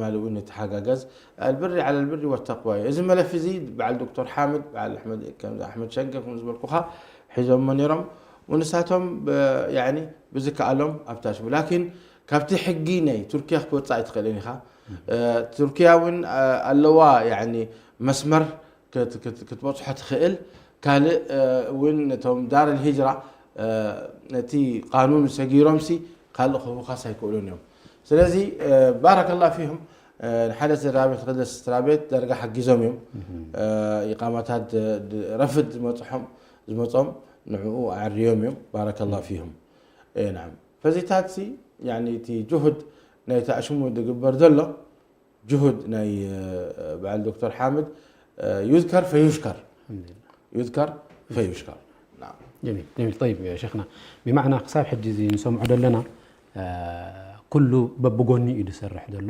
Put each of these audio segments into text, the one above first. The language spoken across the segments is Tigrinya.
ማለት እውን ንተሓጋገዝ ኣልብሪ ዓለ ኣልብሪ ወተቅዋ እዩ። እዚ መለፍ እዚ በዓል ዶክተር ሓምድ በዓል ኣሕመድ ከም ኣሕመድ ሸንገ ከም ዝበልኩኻ ሒዞሞ ነይሮም። ወንሳቶም ያኒ ብዝከኣሎም ኣብታች ላኪን ካብቲ ሕጊ ናይ ቱርኪያ ክትወፅእ ኣይትኽእልን ኢኻ። ቱርኪያ እውን ኣለዋ ያኒ መስመር ክትበፅሖ ትኽእል። ካልእ እውን ነቶም ዳር ልሂጅራ ነቲ ቃኑን ሰጊሮምሲ ካልእ ክህቡኻስ ኣይክእሉን እዮም። ስለዚ ባረከላ ፊሁም ንሓደ ስድራ ቤት ክልተ ስድራ ቤት ዳርጋ ሓጊዞም እዮም። ኢቃማታት ረፍድ ዝመፅሖም ዝመፆም ንዕኡ ኣዕርዮም እዮም። ባረከላ ፊሁም። ናም ፈዚታት ሲ እቲ ጅሁድ ናይ ተኣሽሙ ዝግበር ዘሎ ጅሁድ ናይ በዓል ዶክተር ሓምድ ዩዝከር ፈዩሽከር ዩዝከር ፈዩሽከር። ጀሚል ጀሚል። ጠይብ ሸኽና ብማዕና ክሳብ ሕጂ እዚ ንሰምዖ ዘለና ኩሉ በብጎኒ እዩ ዝሰርሕ ዘሎ።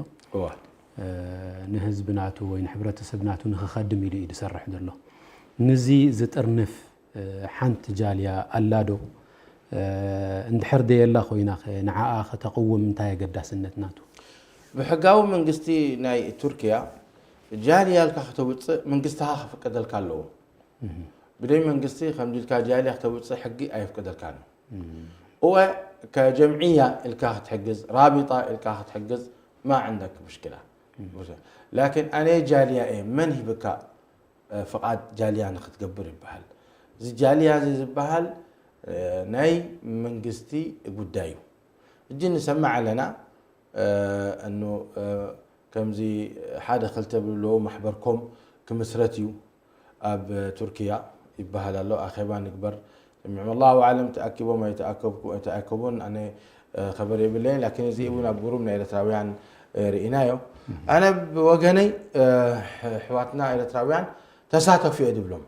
ንህዝቢ ናቱ ወይ ንሕብረተሰብ ናቱ ንክኸድም ኢሉ እዩ ዝሰርሕ ዘሎ። ንዚ ዝጥርንፍ ሓንቲ ጃልያ ኣላ ዶ? እንድሕር ደየላ ኮይና ኸ ንዓኣ ከተቕውም እንታይ ኣገዳስነት ናቱ? ብሕጋዊ መንግስቲ ናይ ቱርኪያ ጃልያ ኢልካ ከተውፅእ መንግስትኻ ከፍቀደልካ ኣለዎ። ብደይ መንግስቲ ከምዚ ኢልካ ጃልያ ከተውፅእ ሕጊ ኣየፍቀደልካን እዩ። እወ ከጀምዕያ ኢልካ ክትሕግዝ ራቢጣ ኢልካ ክትሕግዝ ማ ዕንደክ ሙሽኪላ። ላኪን ኣነ ጃልያ እየ መን ሂብካ ፍቓድ ጃልያ ንክትገብር ይበሃል። እዚ ጃልያ እዚ ዝበሃል ናይ መንግስቲ ጉዳይ እዩ። እጂ ንሰምዕ ኣለና እኑ ከምዚ ሓደ ክልተ ብልዎ ማሕበርኮም ክምስረት እዩ ኣብ ቱርኪያ ይበሃል ኣሎ። ኣኼባ ንግበር ሰሚዖም ኣላሁ ኣዕለም ተኣኪቦም ኣይተኣከብኩ- ኣይተኣከቡን ኣነ ኸበር የብለይን። ላኪን እዚ እውን ኣብ ጉሩብ ናይ ኤርትራውያን ርኢናዮ። ኣነ ብወገነይ ኣሕዋትና ኤርትራውያን ተሳተፉ እየ ድብሎም።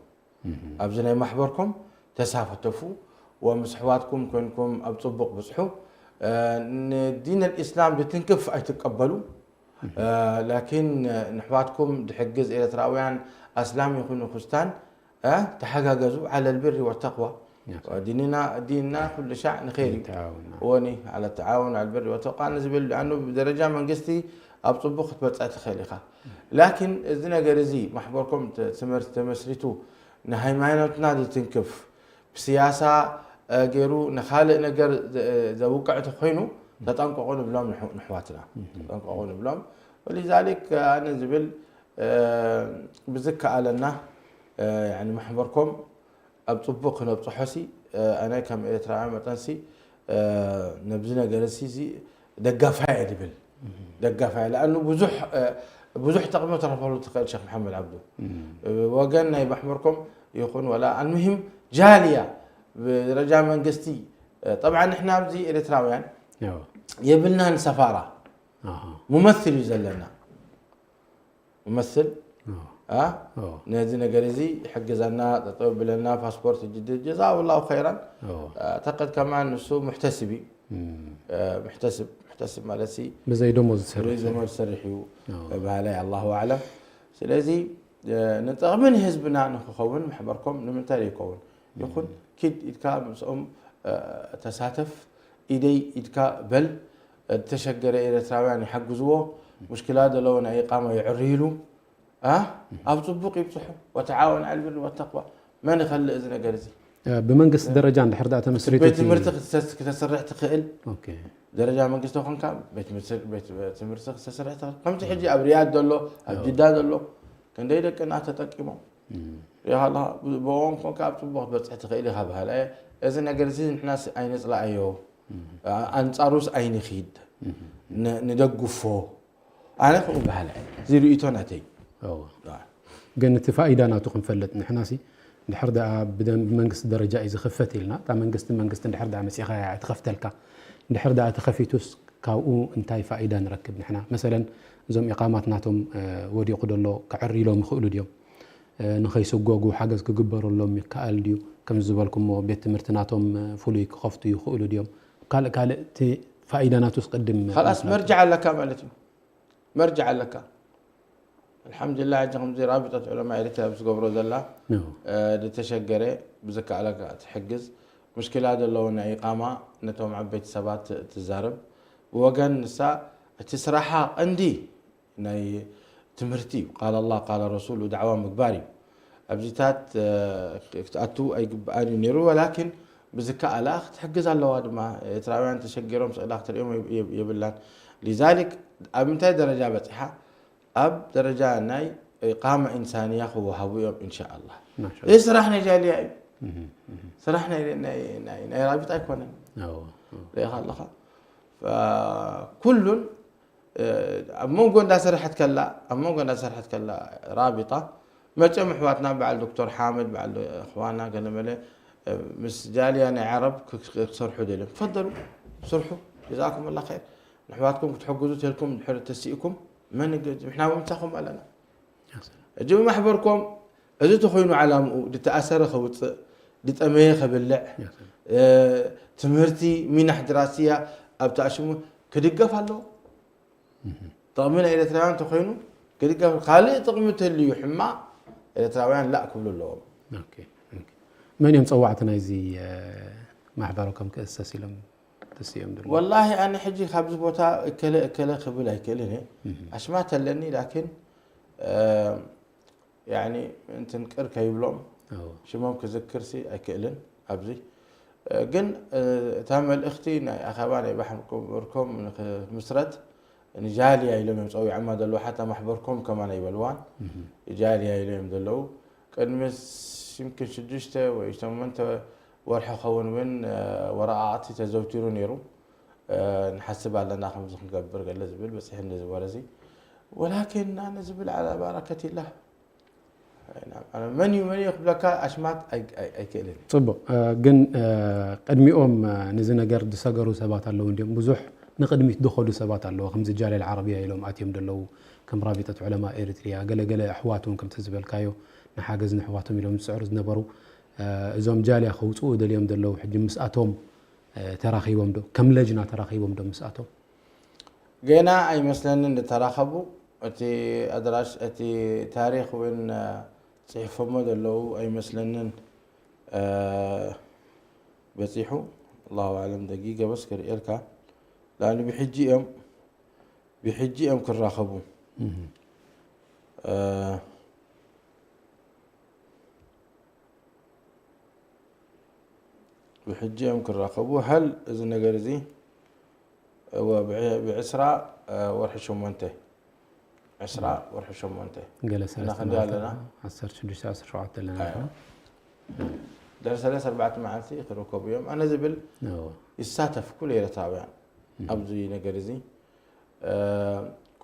ኣብዚ ናይ ማሕበርኩም ተሳተፉ ወምስ ኣሕዋትኩም ኮይንኩም ኣብ ፅቡቕ ብፅሑ። ንዲን ኣልእስላም ዝትንክፍ ኣይትቀበሉ። ላኪን ንሕዋትኩም ድሕግዝ ኤርትራውያን ኣስላም ይኹኑ ክርስታን ተሓጋገዙ ዓለ ልብሪ ወተቅዋ። ዲንና ዲንና ኩሉ ሻዕ ንኸይር እዩ። ወኒ ዓለ ተዓወኑ ዓለ ልብሪ ወተቅዋ ንዝብል ኣኑ ብደረጃ መንግስቲ ኣብ ፅቡቅ ክትበፅዕ ትኽእል ኢኻ። ላኪን እዚ ነገር እዚ ማሕበርኩም ትምህርቲ ተመስሪቱ ንሃይማኖትና ዝትንክፍ ብስያሳ ገይሩ ንኻልእ ነገር ዘውቅዕ ተኮይኑ ተጠንቀቁ ንብሎም ንሕዋትና ተጠንቀቁ ንብሎም። ወሊዛሊክ ኣነ ዝብል ብዝከኣለና ማሕበርኮም ኣብ ፅቡቅ ክነብፅሖ ሲ ኣነ ከም ኤርትራዊ መጠን ሲ ነብዚ ነገር ሲ ደጋፋይ እየ ዝብል ደጋፋይ ለኣኑ ብዙሕ ብዙሕ ጥቕሚ ትረፈሉ ትኽእል ሸክ መሓመድ ዓብዱ ወገን ናይ ማሕበርኮም ይኹን ወላ ኣልሙሂም ጃልያ ብደረጃ መንግስቲ ጠብዓ ንሕና ኣብዚ ኤርትራውያን የብልናን ሰፋራ ሙመስል እዩ ዘለና ሙመስል ነዚ ነገር እዚ ይሕግዘና ጠጠው ብለና ፓስፖርት ጅድድ ጀዛሁ ላሁ ኸይራን ተቀድ ከማን ንሱ ሙሕተስብ እዩ ሙሕተስብ ሙሕተስብ ማለት ሲ ብዘይ ደሞዝ ዝሰርሕ ብዘይ ደሞዝ ዝሰርሕ እዩ በሃላይ ኣላሁ ኣዕለም ስለዚ ንጠቕሚ ንህዝብና ንክኸውን ማሕበርኮም ንምንታይ ዘይከውን ይኹን ኪድ ኢድካ ምስኦም ተሳተፍ ኢደይ ኢድካ በል ዝተሸገረ ኤርትራውያን ይሓግዝዎ ሙሽኪላ ዘለዎ ናይ ኢቃማ ይዕርይሉ ኣብ ፅቡቅ ይብፅሑ ወተዓወን ዓልብር ወተቅዋ መን ይኸልእ እዚ ነገር እዚ ብመንግስቲ ደረጃ እንድሕር ዳኣ ተመስሪቱ ቤት ትምህርቲ ክተስርሕ ትኽእል ደረጃ መንግስቲ ኮንካ ቤት ትምህርቲ ክተስርሕ ትኽእል ከምቲ ሕጂ ኣብ ሪያድ ዘሎ ኣብ ጅዳ ዘሎ ክንደይ ደቅና ተጠቂሞም ሪኻ ኣለኻ ብኦም ኮንካ ኣብ ፅቡቅ ክትበፅሕ ትኽእል ኢኻ በሃል እዚ ነገር እዚ ንሕና ኣይነፅላኣዮ ኣንፃሩስ ኣይንኺድ ንደግፎ ኣነ ከምኡ በሃል እዚ ርእቶ ናተይ ግን እቲ ፋኢዳ ናቱ ክንፈልጥ ንሕና ሲ እንድሕር ደኣ ብመንግስቲ ደረጃ እዩ ዝኽፈት ኢልና እታ መንግስቲ መንግስቲ እንድሕር ደኣ መፂኻ እያ ትኸፍተልካ እንድሕር ደኣ ተኸፊቱስ ካብኡ እንታይ ፋኢዳ ንረክብ ንሕና መሰለን እዞም ኢቃማት ናቶም ወዲቑ ደሎ ከዕር ኢሎም ይኽእሉ ድዮም ንኸይስጎጉ ሓገዝ ክግበረሎም ይከኣል ድዩ ከምዚ ዝበልኩሞ ቤት ትምህርቲ ናቶም ፍሉይ ክኸፍቱ ይኽእሉ ድዮም ካልእ ካልእ እቲ ፋኢዳ ናቱስ ቅድም ካልኣስ መርጃዕ ኣለካ ማለት እዩ መርጃዕ ኣለካ ኣልሓምዱሊላህ ሕጂ ከምዚ ራቢጠት ዑለማ ኤርትራ ዝገብሮ ዘላ ዝተሸገረ ብዝከኣለካ ትሕግዝ ሙሽኪላ ዘለዎ ናይ ኢቃማ ነቶም ዓበይቲ ሰባት ትዛረብ ብወገን ንሳ እቲ ስራሓ ቀንዲ ናይ ትምህርቲ እዩ። ቃል ኣላ ቃል ረሱሉ ዳዕዋ ምግባር እዩ። ኣብዚታት ክትኣቱ ኣይግብኣን እዩ ነይሩ። ወላኪን ብዝከኣላ ክትሕግዝ ኣለዋ ድማ። ኤርትራውያን ተሸጊሮም ስእላ ክትሪኦም የብላን። ሊዛሊክ ኣብ ምንታይ ደረጃ በፂሓ? ኣብ ደረጃ ናይ ኢቃማ ኢንሳንያ ክወሃቡ እዮም ኢንሻኣላ። እዚ ስራሕ ናይ ጃልያ እዩ። ስራሕ ናይ ራቢጣ ኣይኮነን። ሪኢኻ ኣለኻ። ኩሉን ኣብ መንጎ እንዳሰርሐት ከላ ኣብ መንጎ እንዳሰርሐት ከላ ራቢጣ መፅኦም ኣሕዋትና በዓል ዶክተር ሓመድ በዓል ኣሕዋና ገለመለ ምስ ጃልያ ናይ ዓረብ ክሰርሑ ደልዮም ፈደሉ ስርሑ። ጀዛኩም ላ ኸይር። ንኣሕዋትኩም ክትሕግዙ ተልኩም ድሕሪ ተሲእኩም መን ንሕና እውን ምሳኹም ኣለና። ሕጂ ብማሕበርኩም እዚ ተኾይኑ ዓላምኡ ድተኣሰረ ከውፅእ ድጠመየ ከብልዕ ትምህርቲ ሚናሕ ድራስያ ኣብ ተኣሽሙ ክድገፍ ኣለዎ። ጥቕሚ ናይ ኤርትራውያን ተኾይኑ ክድገፍ። ካልእ ጥቕሚ ተልዩ ሕማቕ ኤርትራውያን ላእ ክብሉ ኣለዎም። መን እዮም ፀዋዕቲ ናይዚ ማሕበሩ ከም ክእሰስ ኢሎም ተስዮም ዶ? ወላሂ ኣነ ሕጂ ካብዚ ቦታ እከለ እከለ ክብል ኣይክእልን እየ። ኣሽማት ኣለኒ ላኪን ያኒ እንትን ቅር ከይብሎም ሽሞም ክዝክርሲ ኣይክእልን። ኣብዚ ግን እታ መልእኽቲ ናይ ኣኸባ ናይ ባሕርኮም ንክምስረት ንጃልያ ኢሎም እዮም ፀዊዖማ ዘለዉ። ሓታ ማሕበርኮም ከማን ኣይበልዋን ጃልያ ኢሎም እዮም ዘለዉ። ቅድሚ ይምክን ሽዱሽተ ወይ ሸሞንተ ወርሒ ኸውን እውን ወረቃቕቲ ተዘውቲሩ ነይሩ። ንሓስብ ኣለና ከምዚ ክንገብር ገለ ዝብል በፂሕኒ እዚ ወረ እዚ። ወላኪን ኣነ ዝብል ዓላ ባረከቲላህ መን እዩ መን እዩ ክብለካ ኣሽማት ኣይክእልን። ፅቡቕ ግን ቅድሚኦም ነዚ ነገር ዝሰገሩ ሰባት ኣለዉ እንዲም ብዙሕ ንቅድሚት ዝኸዱ ሰባት ኣለዉ ከምዚ ጃልያ ዓረብያ ኢሎም ኣትዮም ዘለዉ ከም ራቢጠት ዑለማ ኤሪትሪያ ገለገለ ኣሕዋት እውን ከምቲ ዝበልካዮ ንሓገዝ ንኣሕዋቶም ኢሎም ዝፅዕሩ ዝነበሩ እዞም ጃልያ ከውፅኡ ደልዮም ዘለዉ ሕጂ ምስኣቶም ተራኺቦም ዶ ከም ለጅና ተራኺቦም ዶ ምስኣቶም? ገና ኣይመስለንን ዝተራኸቡ። እቲ ኣድራሽ እቲ ታሪኽ እውን ፅሒፎሞ ዘለዉ ኣይመስለንን በፂሑ። ኣላሁ ኣለም ደጊገ በስ ክርእየልካ ላኣኒ ብሕጂ እዮም ብሕጂ እዮም ክራኸቡ። ብሕጂ እዮም ክራኸቡ። ሀል እዚ ነገር እዚ እወ ብዕስራ ወርሒ ሸሞንተ ዕስራ ወርሒ ሸሞንተ ገለ ሰለስተ ክንዲ ኣለና። ዓሰርተ ሽዱሽተ ዓሰርተ ሸውዓተ ኣለና። ድሕሪ ሰለስተ ኣርባዕተ መዓልቲ ክርከቡ እዮም። ኣነ ዝብል ይሳተፍ ኩሉ ኤርትራውያን ኣብዚ ነገር እዚ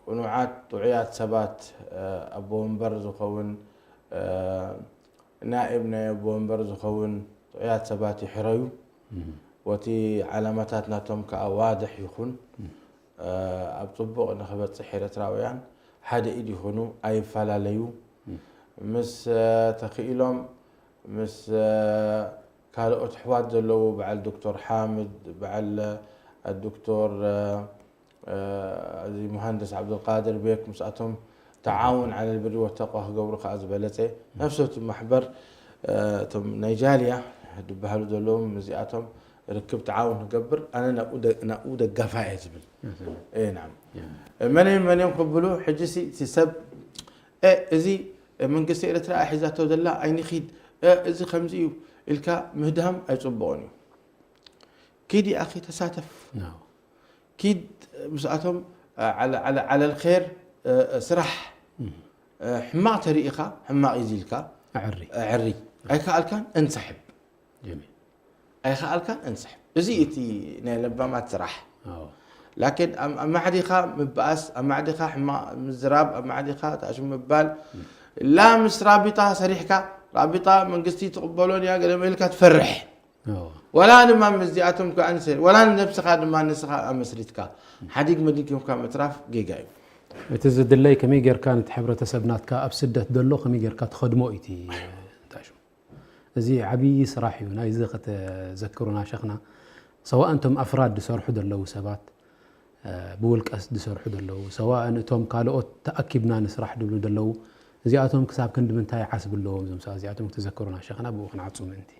ቅኑዓት ጥዑያት ሰባት ኣቦ ወንበር ዝኸውን ናኢብ ናይ ኣቦ ወንበር ዝኸውን ጥዑያት ሰባት ይሕረዩ። ወቲ ዓላማታት ናቶም ከዓ ዋድሕ ይኹን። ኣብ ፅቡቕ ንክበፅሕ ኤርትራውያን ሓደ ኢድ ይኹኑ፣ ኣይፈላለዩ። ምስ ተኽኢሎም ምስ ካልኦት ኣሕዋት ዘለዉ በዓል ዶክተር ሓምድ በዓል ዶክተር እዚ መሃንድስ ዓብዱልቃድር ቤክ ምስኣቶም ተዓውን ዓለል ብሪ ወተቋ ክገብሩ ከዓ ዝበለፀ ነፍሰቱ ማሕበር እቶም ናይ ጃልያ ዝበሃሉ ዘለዎም እዚኣቶም ርክብ ተዓውን ክገብር ኣነ ናብኡ ደጋፋ እየ ዝብል። ናም መን መን እዮም ክብሉ ሕጂ እቲ ሰብ እዚ መንግስቲ ኤርትራ ሒዛቶ ዘላ ኣይንኺድ እዚ ከምዚ እዩ ኢልካ ምህዳም ኣይፅቡቕን እዩ። ኪድ ኣኺ ተሳተፍ ኪድ ምስኣቶም ዓለል ር ስራሕ ሕማቕ ተርኢኻ ሕማቕ እዩ ኢልካ ዕሪ ኣይከኣልካን እንስሕብ ኣይከኣልካን እንስሕብ። እዚ እቲ ናይ ለባማት ስራሕ። ላኪን ኣማዕዲኻ ምባኣስ ኣማዕዲኻ ሕማቕ ምዝራብ ኣማዕዲኻ ታእሹ ምባል ላ ምስ ራቢጣ ሰሪሕካ ራቢጣ መንግስቲ ትቕበሎን እያ ገለ ኢልካ ትፈርሕ። ወላ ድማ ምስዚኣቶም ከኣ ንሰ ወላ ንነብስኻ ድማ ንስኻ ኣመስሪትካ ሓዲግ መዲግ ሂብካ ምትራፍ ጌጋ እዩ። እቲ ዝድለይ ከመይ ጌርካ ነቲ ሕብረተሰብ ናትካ ኣብ ስደት ዘሎ ከመይ ጌርካ ትኸድሞ እዩ እቲ ታሹ። እዚ ዓብዪ ስራሕ እዩ። ናይዚ ከተዘክሩና ሸኽና ሰዋእ እንቶም ኣፍራድ ዝሰርሑ ዘለዉ ሰባት ብውልቀስ ዝሰርሑ ዘለዉ ሰዋእ እቶም ካልኦት ተኣኪብና ንስራሕ ድብሉ ዘለዉ እዚኣቶም ክሳብ ክንዲ ምንታይ ዓስቢ ኣለዎም እዞም ሰባት እዚኣቶም ክተዘክሩና ሸኽና ብኡ ክንዓጹ ምእንቲ።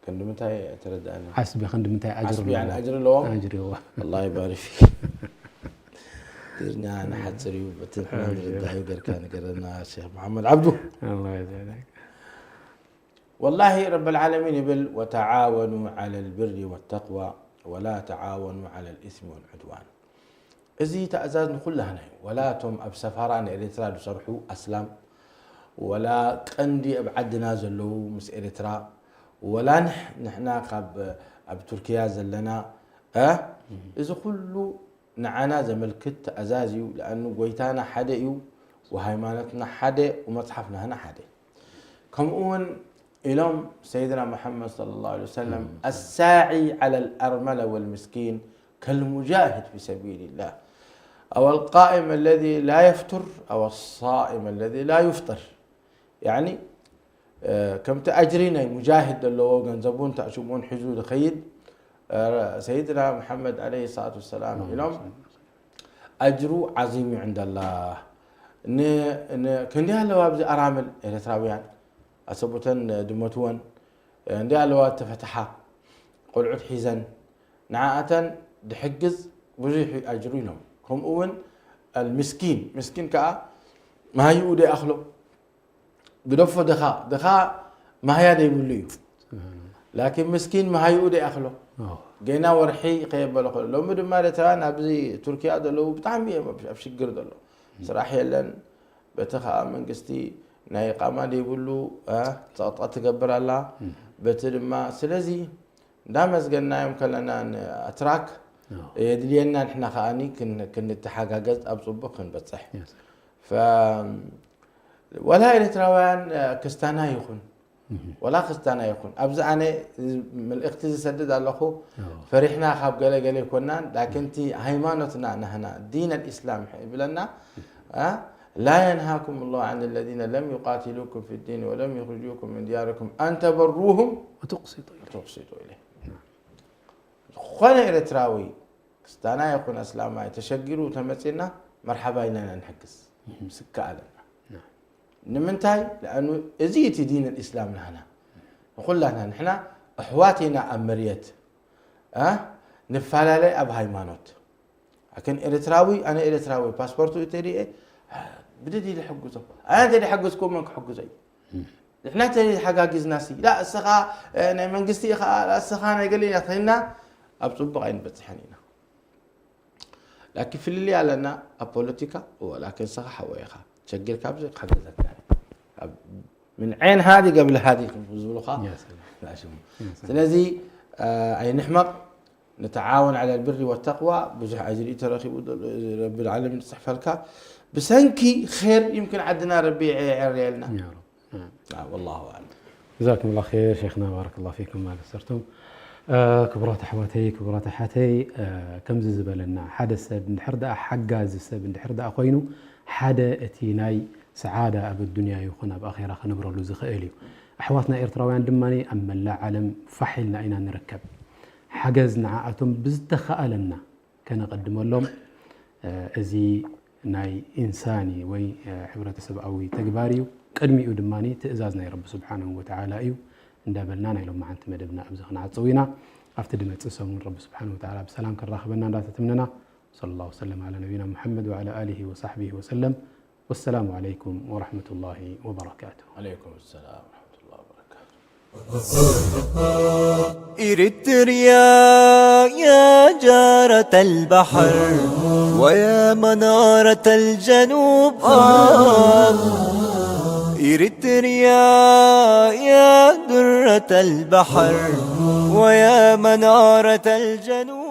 ክንዲ ምንታይ ተረዳእኒ? ዓስቢ ክንዲ ምንታይ ኣጅሪ ዓስቢ ኣለዎ? ያኒ ኣጅሪ ኣለዎም? ኣጅሪ እዋ። ኣላህ ይባርክ ፊክ። ትግርኛ ንሓፅር እዩ፣ በቲ ንሕና ንርዳእ እዩ። ገርካ ንገረና ሼክ መሓመድ ዓብዱ። الله يسعدك. ወላሂ ረብ ልዓለሚን ይብል፣ ወተዓወኑ ዓላ ልብሪ ወተቅዋ ወላ ተዓወኑ ዓላ ልእስሚ ወልዑድዋን። እዚ ተእዛዝ ንኩላህና እዩ። ወላ እቶም ኣብ ሰፋራ ንኤርትራ ዝሰርሑ ኣስላም፣ ወላ ቀንዲ ኣብ ዓድና ዘለዉ ምስ ኤርትራ፣ ወላ ንሕ- ንሕና ካብ ኣብ ቱርክያ ዘለና እ? እዚ ኩሉ ንዓና ዘመልክት ተእዛዝ እዩ። ለኣኑ ጎይታና ሓደ እዩ፣ ወሃይማኖትና ሓደ፣ ወመፅሓፍ ናህና ሓደ። ከምኡ እውን ኢሎም ሰይድና መሓመድ صلى الله عليه وسلم الساعي على الأرملة والمسكين كالمجاهد في سبيل الله أو القائم الذي لا يفتر أو الصائم الذي لا يفطر يعني ከምቲ ኣጅሪ ናይ ሙጃሂድ ዘለዎ ገንዘቡን ተእሽሙን ሒዙ ዝኸይድ ሰይድና መሓመድ عليه الصلاة والسلام ኢሎም ኣጅሩ ዓዚም እዩ عند الله። ክንዲ ኣለዋ ኣብዚ ኣራምል ኤርትራውያን ኣሰቡተን ድመትወን እንዲ ኣለዋ ተፈትሓ ቆልዑት ሒዘን ንዓኣተን ድሕግዝ ብዙሕ ኣጅሩ ኢሎም። ከምኡ እውን ምስኪን ምስኪን ከዓ መሃይኡ ደይኣኽሎ ግደፎ ድኻ ድኻ መሃያ ደይብሉ እዩ። ላኪን ምስኪን መሃይኡ ደይኣኽሎ ገና ወርሒ ከየበለ ከሎ ሎሚ ድማ ኤርትራውያን ኣብዚ ቱርኪያ ዘለዉ ብጣዕሚ እዮም ኣብ ሽግር ዘሎ። ስራሕ የለን። በቲ ከዓ መንግስቲ ናይ ቃማ ደይብሉ ፀቕጠ ትገብር ኣላ። በቲ ድማ ስለዚ እንዳመስገናዮም ከለና ንኣትራክ የድልየና ንሕና ከዓኒ ክንተሓጋገዝ ኣብ ፅቡቅ ክንበፅሕ። ወላ ኤርትራውያን ክስታና ይኹን ወላ ክስታና ይኹን ኣብዚ ኣነ መልእክቲ ዝሰድድ ኣለኹ። ፈሪሕና ካብ ገለ ገለ ይኮናን ላኪን እቲ ሃይማኖትና ናህና ዲን الإسلام ይብለና لا ينهاكم الله عن الذين لم يقاتلوكم في الدين ولم يخرجوكم من دياركم أن تبروهم وتقسطوا إليهم. وتقسطوا إليهم. ዝኾነ ኤርትራዊ ክስታና ይኹን ኣስላማይ ተሸጊሩ ተመፅና መርሓባ ኢና ኢና ንሕግዝ ስካ ኣለና። ንምንታይ ለኣኑ እዚ እቲ ዲን الإسلام ናህና ንኩላትና ንሕና ኣሕዋት ኢና ኣብ መርየት ንፈላለይ ኣብ ሃይማኖት ኣክን ኤርትራዊ ኣነ ኤርትራዊ ፓስፖርቱ እተሪኤ ብድድ ኢለ ሕግዞ ኣነ እንተ ሓገዝኩም መን ክሕግዞ እዩ ንሕና እንተ ሓጋጊዝና ሲ ላ እስኻ ናይ መንግስቲ ኢኻ ላ እስኻ ናይ ገለ ኢና ኮይንና ኣብ ፅቡቕ ኣይንበፅሐን ኢና ላኪን ፍልልይ ኣለና ኣብ ፖለቲካ እወ ላኪን እስኻ ሓወይ ኢኻ ቸጊርካ ኣብዚ ክሕግዘካ ምን ዓይን ሃዲ ገብል ሃዲ ዝብሉኻ ስለዚ ኣይንሕመቕ نتعاون على البر والتقوى ብዙሕ ኣጅሪ ተረኺቡ ረቢ ዓለሚን ዝፅሕፈልካ ብሰንኪ ር يمكن ዓድና ረቢ የዕርየልና والله أعلم. جزاكم الله خير شيخنا بارك الله فيكم ማለት ሰርቶም ክቡራት ኣሕዋተይ ክቡራት ኣሓተይ ከምዚ ዝበለና ሓደ ሰብ እንድሕር ደኣ ሓጋዚ ሰብ እንድሕር ደኣ ኮይኑ ሓደ እቲ ናይ ሰዓዳ ኣብ ዱንያ ይኹን ኣብ ኣኼራ ከንብረሉ ዝኽእል እዩ። ኣሕዋትና ኤርትራውያን ድማ ኣብ መላእ ዓለም ፋሕ ኢልና ኢና ንርከብ። ሓገዝ ንዓኣቶም ብዝተኻእለና ከነቐድመሎም እዚ ናይ ኢንሳኒ ወይ ሕብረተሰብኣዊ ተግባር እዩ። ቅድሚኡ ድማ ትእዛዝ ናይ ረቢ ስብሓንሁ ወተዓላ እዩ እንዳበልና ናይ ሎማዓንቲ መደብና ኣብዚ ክንዓጽው ኢና። ኣብቲ ድመጽእ ሰሙን ረቢ ስብሓንሁ ወተዓላ ብሰላም ከራኽበና እንዳተትምነና صلى الله وسلم على نبينا محمد وعلى آله وصحبه وسلم والسلام عليكم ورحمة الله وبركاته. عليكم السلام ورحمة الله وبركاته. إريتريا يا جارة البحر ويا منارة الجنوب آه. إريتريا يا درة البحر ويا منارة الجنوب